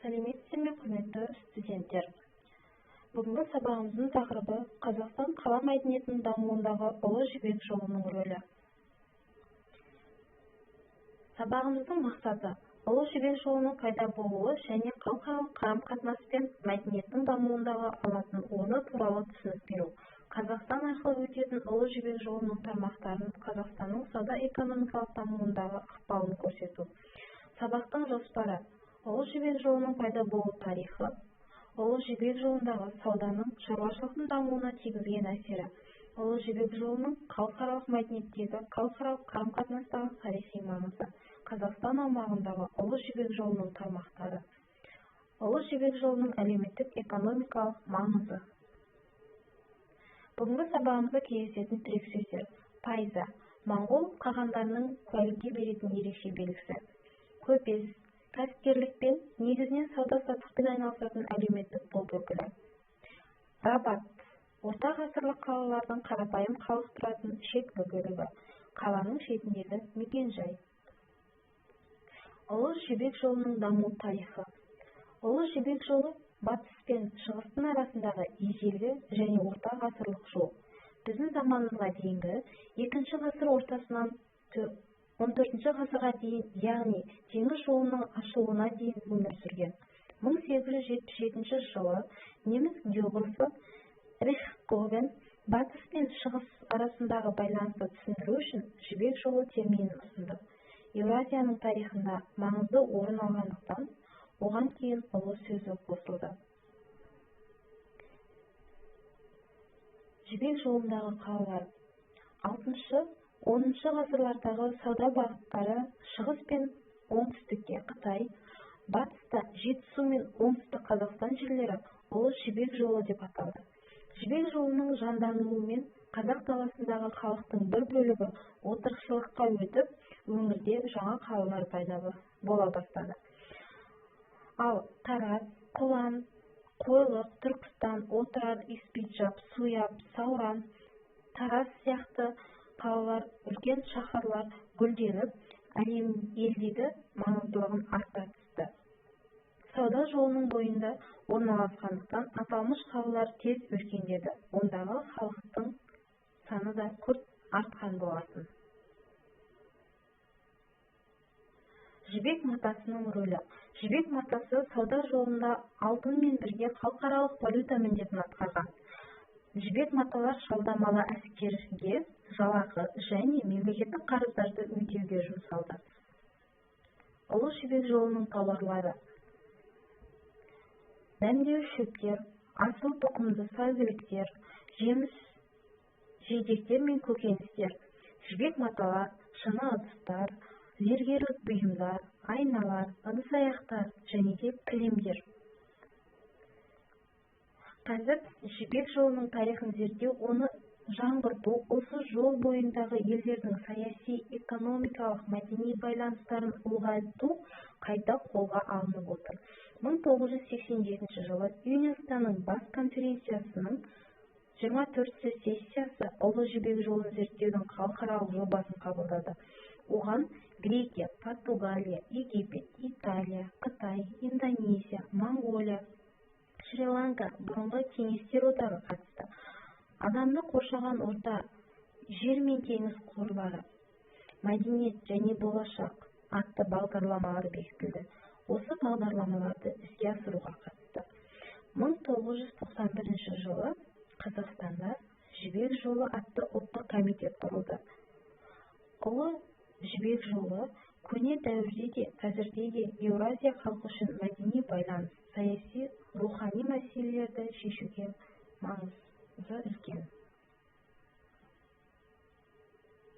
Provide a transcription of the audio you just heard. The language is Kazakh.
Сәлеметсіздер ме, құрметті студенттер! Бүгінгі сабағымыздың тақырыбы Қазақстан қала мәдениетінің дамуындағы Ұлы Жібек жолының рөлі. Сабағымыздың мақсаты Ұлы Жібек жолының пайда болуы және халықаралық қарым-қатынас пен мәдениеттің дамуындағы алатын орны туралы түсінік беру. Қазақстан арқылы өтетін Ұлы Жібек жолының тармақтарын Қазақстанның сауда-экономикалық дамуындағы ықпалын көрсету. Сабақтың жоспары: Ұлы Жібек жолының пайда болу тарихы, Ұлы Жібек жолындағы сауданың, шаруашылықтың дамуына тигізген әсері, Ұлы Жібек жолының халықаралық мәдениеттегі, халықаралық қарым-қатынастағы тарихи маңызы, Қазақстан аумағындағы Ұлы Жібек жолының тармақтары, Ұлы Жібек жолының әлеуметтік-экономикалық маңызы. Бүгінгі сабағымызда кездесетін тірек сөздер: пайза, моңғол қағандарының куәлікке беретін ерекше белгісі, көпес, кәсіпкерлікпен, негізінен сауда-саттықпен айналысатын әлеуметтік топ өкілі, рабат, орта ғасырлық қалалардың қарапайым халық тұратын шеткі бөлігі, қаланың шетіндегі мекен-жай. Ұлы Жібек жолының даму тарихы. Ұлы Жібек жолы батыс пен шығыстың арасындағы ежелгі және орта ғасырлық жол. Біздің заманымызға дейінгі 2 ғасыр ортасынан 14 ғасырға дейін, яғни теңіз жолының ашылуына дейін өмір сүрген. 1877 жылы неміс географы Рихтгофен батыс пен шығыс арасындағы байланысты түсіндіру үшін жібек жолы терминін ұсынды. Еуразияның тарихында маңызды орын алғандықтан, оған кейін ұлы сөзі қосылды. Жібек жолындағы қалалар. 6-10 ғасырлардағы сауда бағыттары шығыс пен оңтүстікке Қытай, батыста Жетісу мен оңтүстік Қазақстан жерлері Ұлы Жібек жолы деп аталды. Жібек жолының жандануымен қазақ даласындағы халықтың бір бөлігі отырықшылыққа өтіп, өңірде жаңа қалалар пайда бола бастады. Ал Тараз, Құлан, Қойлық, Түркістан, Отырар, Испиджап, Суяб, Сауран, Тараз сияқты қалалар, үлкен шаһарлар гүлденіп, елдегі маңыздылығын арта түсті. Сауда жолының бойында орналасқандықтан аталмыш қалалар тез өркендеді. Ондағы халықтың саны да күрт артқан болатын. Жібек матасының рөлі. Жібек матасы сауда жолында алтынмен бірге халықаралық валюта міндетін атқарған. Жібек маталар жалдамалы әскерге жалақы және мемлекеттік қарыздарды өтеуге жұмсалды. Ұлы Жібек жолының тауарлары: дәмдеуіш шөптер, асыл тұқымды сәйгүліктер, жеміс жидектер мен көкөністер, жібек маталар, шыны ыдыстар, зергерлік бұйымдар, айналар, ыдыс-аяқтар және де кілемдер. Қазір Жібек жолының тарихын зерттеу, оны жаңғырту, осы жол бойындағы елдердің саяси, экономикалық, мәдени байланыстарын ұлғайту қайта қолға алынып отыр. 1987 жылы ЮНЕСКО-ның бас конференциясының 24-ші сессиясы Ұлы Жібек жолын зерттеудің халықаралық жобасын қабылдады. Оған Грекия, Португалия, Египет, Италия, Қытай, Индонезия, Моңғолия, Шри-Ланка, бұрынғы Кеңестер одағы қатысты. Адамды қоршаған орта, жер мен теңіз қорлары, мәдениет және болашақ атты бағдарламалар бекітілді. Осы бағдарламаларды іске асыруға қатысты. 1991 жылы Қазақстанда Жібек жолы атты ұлттық комитет құрылды. Ұлы Жібек жолы көне дәуірде де, қазірде де Еуразия халқы үшін мәдени байланыс, саяси, рухани мәселелерді шешуге